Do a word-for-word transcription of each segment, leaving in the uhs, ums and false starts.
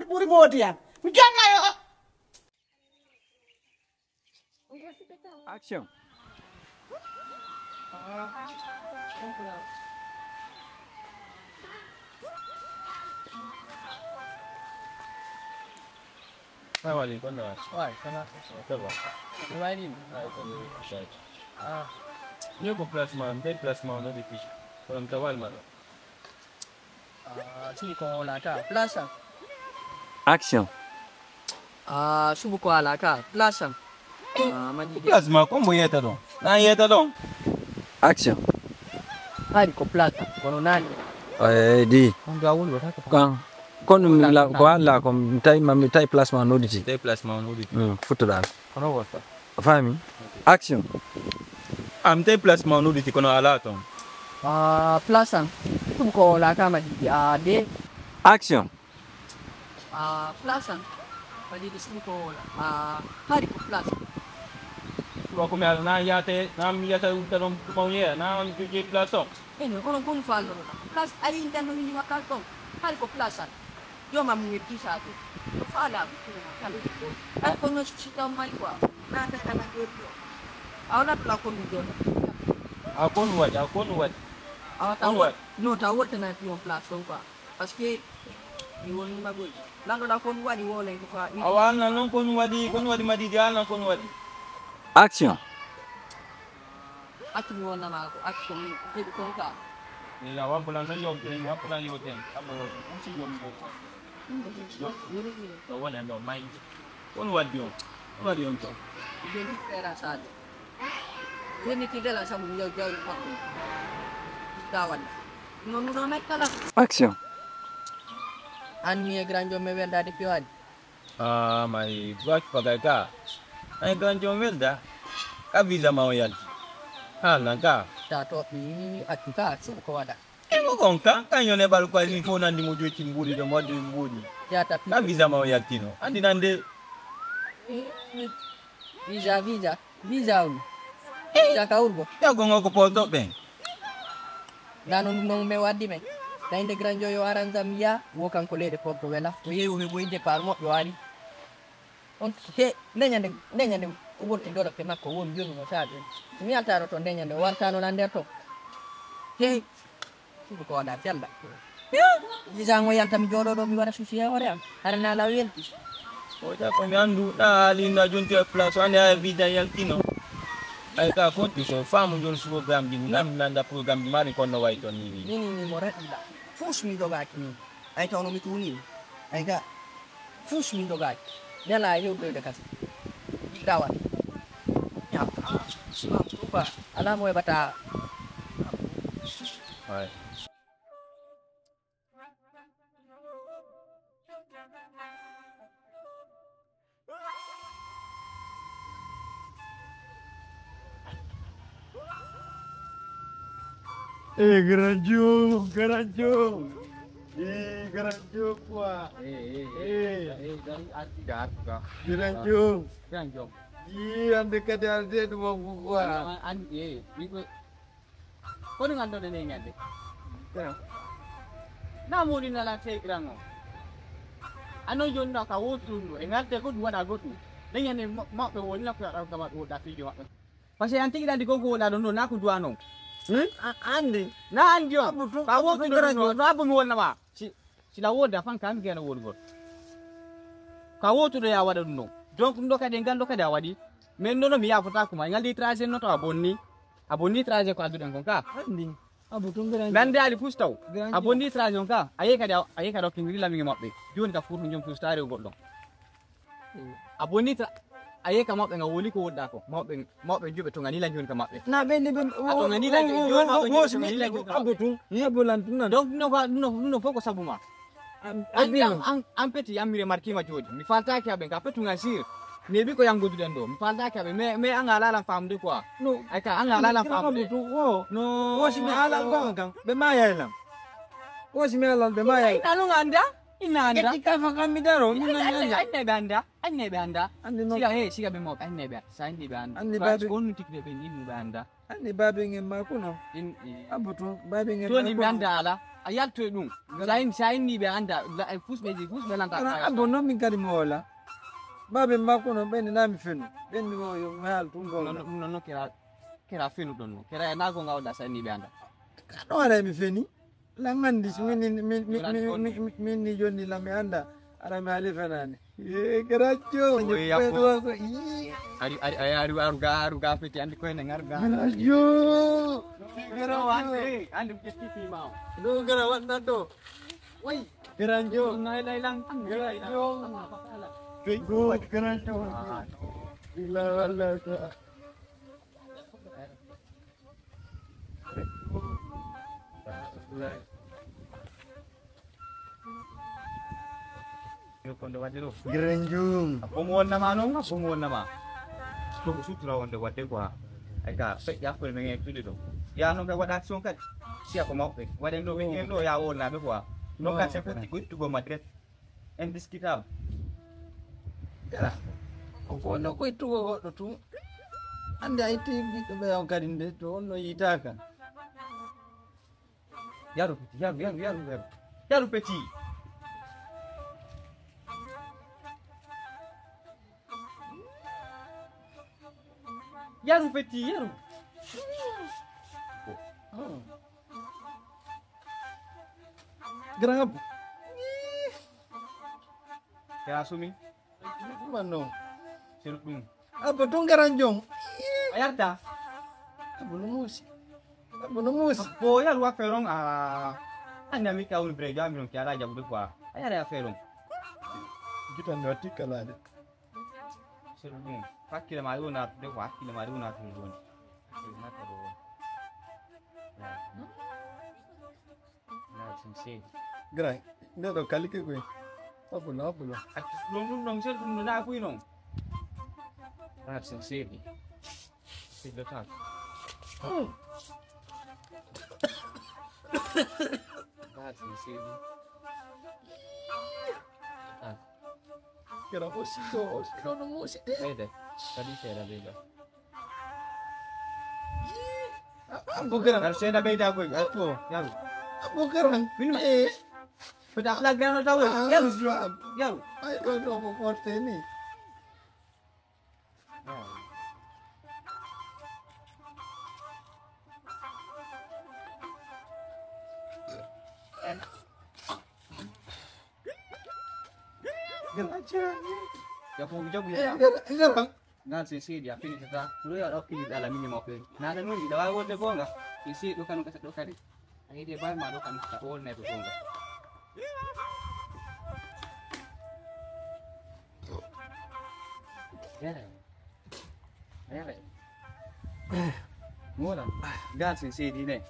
Ɓuri moodi am. Mi jonna yo. Action. Salamu alaikum. Wa alaikum salam. Ça va? Ni ko placement, mi tawi placement no depuis. Kono mi tawaali ma ɗo. Ah, suɓo ko wala ka place am. Action. Ah, suɓo ko wala ka place am. Ah, mani de. Place ma, ko mbo yeta ɗon? Na yeta ɗon. Action. Hari ko place am, kono nani. Eh, di. On do awol wata ko. Kan. Kono mi la, ko Allah ko mi tawi ma, mi tawi place ma noditi. Tawi place ma noditi. Hmm, futuɗa. Kono wota. A faami? Action. Am tawi place ma noditi kono ala ton. Ah, place am. Ɗum ko wala ka ma, ah, de. Action. Ah, place am. Waɗi de suɓo ko wala. Ah, hari ko place am. Wa ko mi ala na yate, na mi yata uta ɗon ko mawye, na on jogi place on. Ene, kono kon fallo. Place ari ndano ni wakal ton. Hari ko place am. Yo ma mu ngi pisa ko. Fala ko kala. Ay ko no si taw mai kwa. Na ta kala ko. Awna pla ko mi do. A kon wadi, a kon wadi. Awa ta wadi. No ta wadi na fi on place quoi. Parce que ni won ma boy. Lando da kon wadi wole ko fa. Awa na non kon wadi, kon wadi madi dia na kon wadi. Action. Accu mi wonnama ko accu ko min heɓi kon ka. Ila wappulan tan yewten, wappulan yewten. Abbo, musi jom ɗo. Ɗo wonen ɗo, mayji. On waddi on. On waddi on to. Joni feera saade. Joni ti dela sabu jaw jaw makko. Dawan. Non non kala. Action. An mi e grand jom me werdade piwani. Ah, mai baki pagai ka. Ai ganjo melda. Ka visa ma o yalti. Ha, nan ka. Ta to mi atu ka su ko wada. E mo gon ka, ka yone bal ko ni fo nan di mo joti mburi do mo di mburi. Ya ta pi. Ka visa ma o yalti no. Andi nan de. Visa, visa, visa un. Visa ka urgo. Ya gongo ko poto ben. Nano ɗum noon mi waddi men. Dañde granjo yo aran Zambia, wo kanko leyɗe Porto wela. O yehi o heɓoyi départ moƴƴo ari. On he ndeñande ndeñande o wonti doloppe makko won joni no saabi. Mi yaltano toon ndeñande o wartano lan nder toon. He suudu ko waɗa fella. Visa ngo yalta mi jooɗo ɗo mi waɗa souci e hoore am. Hara na law yelti. O ta ko mi anndu na ali na jonti e place ande ay visa yaltino. Ay ka konti so faamu jol programme ɗi ngam nanda programme ɗi mari kono wayi ton ni. Ni ni ni mo raɗi la. Fus mi dogaaki ni. Ay tawno mi tuuni. Ay ga fus mi dogaaki. Nela yewdoyde kasi. Dawal. Ya. Ba ala mo e bata. Ay. Eh, granjo, granjo. Eh, granjo quoi. Eh, eh, eh, eh, dari artiga, artiga. Granjo. Granjo. Ii, hannde kadi arde ɗum on quoi. An, an, eh, ɓiɓɓe. Ko ɗum annduɗen e ñande? Na moɗi nala tegiran o. Ano jonni ɗo ka wotu ɗum ɗo. E ngarde goɗɗum waɗa goɗɗum. Nde ñande maɓɓe woni na ko yaɗa gama ɗo da fijo maɓɓe. Parce que an tigi ɗandi ko ko woɗa ɗon ɗo na ko duwa non. Hmm? Andi. Na andi on. Ka wotu ɗo no abbu mi wonna ma. Si sila woda fan kam gena wodugol. Ka wotu ɗo ya waɗa ɗum ɗon. Donc ɗum ɗo kadi e ngal ɗo kadi a waɗi. Min nono mi yafotako ma ngal di trajet noto a bonni. A bonni trajet ko adduɗen kon ka. Andi. Abu tun gran. Nande ali fustaw. A bonni trajet on ka. Aye kadi aye kadi okki ngiri lamingi maɓɓe. Joni ka furto jom fustare o goɗɗo. A bonni tra aye ka maɓɓe nga woli ko wodda ko. Maɓɓe maɓɓe juɓe to ngani lan joni ka maɓɓe. Na ɓe ndi ɓe. A to ngani lan joni maɓɓe juɓe to ngani lan joni ka maɓɓe. Abu tun. Abu lan tun nan. Donc no fa no no foko sabu ma. An an an peti an mi remarquima jooɗi mi faltaki aɓe ka petu ngal sir nebi ko yangoduɗen ɗo mi faltaki aɓe mais mais an alalan famde quoi. No ay ka an alalan famde. No wosi mi alan ko kan ɓe ma yaylan. Wosi mi alan ɓe ma yaylan. Ina no anda. Ina anda. Eti kafa kam mi daro mi no anda. Anne ɓe anda. Anne ɓe anda. Andi no. Siga he siga ɓe mawɓe anne ɓe sa andi ɓe anda. Andi babi. Ko nu tikde ɓe indi ɓe anda. Anni baaben en ma kuno. In, in. Abbo tun, baaben en ma kuno. Toni ɓe annda ala. A yaltoy ɗum. Sayin, sayin ni ɓe annda. La, e fus ɓe, fus ɓe lanta. Ana abbo non min kadi mo wala. Baaben ma kuno, ɓen na mi fenu. Ɓen mi wo, yo mi haal tun gonga. Non, non, non, kera, kera fenu ɗon. Kera e nago nga wala sayin ni ɓe annda. Ka ɗo ara mi feni. Lan anndi si min, min, min, min, min, min, min ni jonni la mi annda. Ara mi haali fenani. Eh, Garajo. Oye, yappo. Ari, ari, ari, aru, aru ga, aru ga feti, anndi koye ne ngar ga. Garajo. Gara wande, anndi ko ƴetti fi ma o. Ɗo gara wanda ɗo. Way. Garajo. Nay, nay, lan. Garajo. Go, Garajo. Illa wallah. Yo, ko nde waɗde ɗo. Grenjum. Ko mo wonnama noon, ko mo wonnama. Ko ko sutura wonde waɗde quoi. Ay ka, feƴƴa ko men en tude ɗo. Ya noon ɓe waɗa action kadi. Siya ko mawɓe. Waɗen ɗo ɓe en ɗo ya wonnaaɓe quoi. Non, kan c'est pour que goɗɗugo ma direct. Indiscutable. Gara. Ko ko no koy tugo goɗɗo tun. Ande ay ti ɓiɗɗo ɓe on kadi nde to on no yitaaka. Yaru petit, yaru, yaru, yaru, yaru. Yaru petit. Yaru petit, yaru. Grand. Kera sumi. Manno. Sir ɗum. Abba tun garan jom. A yarda. Abba no musi. Abba no musi. Bo yar wa feron a. Anya mi ka un bre jam non ki ala jabu de quoi. A yar ya feron. Gitan no tikkalade. Sir ɗum. Hakkile ma yona de quoi, hakkile ma yona tun joni. Nata do. Nata sin sin. Grand, nde ɗo kalike koy. Abulo, abulo. Ati ɗum ɗum ɗon sel ɗum no na kuy non. Nata sin sin. Sin do tan. Nata sin sin. Ah. Kira o sito, o sito no mo site. Ede, kadi sera bega. Abu garan. Kar seda beda koy. Abu, yaru. Abu garan. Min ma. Eh. Fata akhlaq garan tawo. Ah, yaru. Yaru. Ay, ɗo, ɗo ko porte ni. Jabu, jabu, ya. Ngal se seedi a fini tata. Ɗo ya ɗo fini dala mini mo fe. Na da nun da wa wonde gonga. Se seedi ɗo kanu kasa ɗo kadi. A yiɗi bal ma ɗo kanu ka wonne ko gonga. Yere. Yere. Mola. Ngal se seedi ne.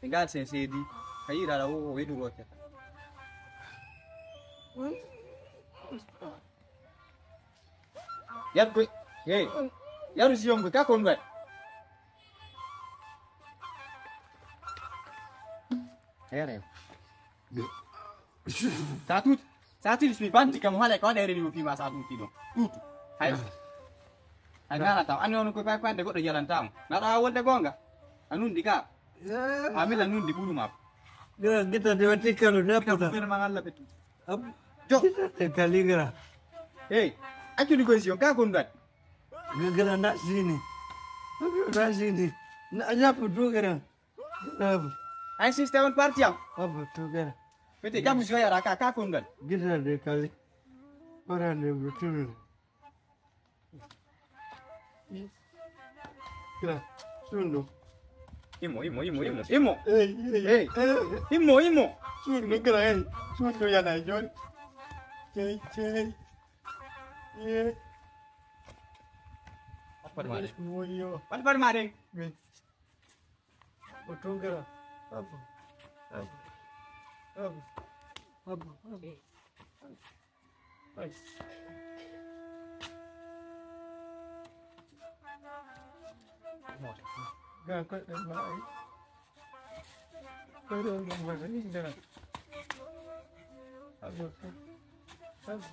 Ngal se seedi. Ka yiɗa la wo wedu rote. Yar koy. Hey. Yaru si yongo ka kon way. Here. Sa tut. Sa tut si banti kam hala ko dere ni fi ma sa tut do. Tut. Hay. Ay nana taw an on ko pa pande goɗɗo jalanta on. Na da wolde gonga. Anun di ka. Amila nun di bulu ma. Gita de wati kalo de puta. Gita ma Allah betu. Jo. Gita de kaligra. Hey, accu di koy si on ka kon dat. Gagara na sini. Na sini. Na ajapu dugara. Abu. Ay système parti am. Abu dugara. Pete jamu so yara ka ka kon dat. Gita de kali. Ora de butul. Kira, sundo. Imo, imo, imo, imo. Imo. Hey, hey, hey. Imo, imo. Sundo kira, hey. Sundo ya na jon. Chey, chey. Ye. Pat pat mare. Woyo. Pat pat mare. Wait. O tongara. Abu. Abu. Abu. Abu. Abu. Ay. Ga ko ɗen ma ay. Ko ɗen ɗum ma ay, ndena. Abu. Abu.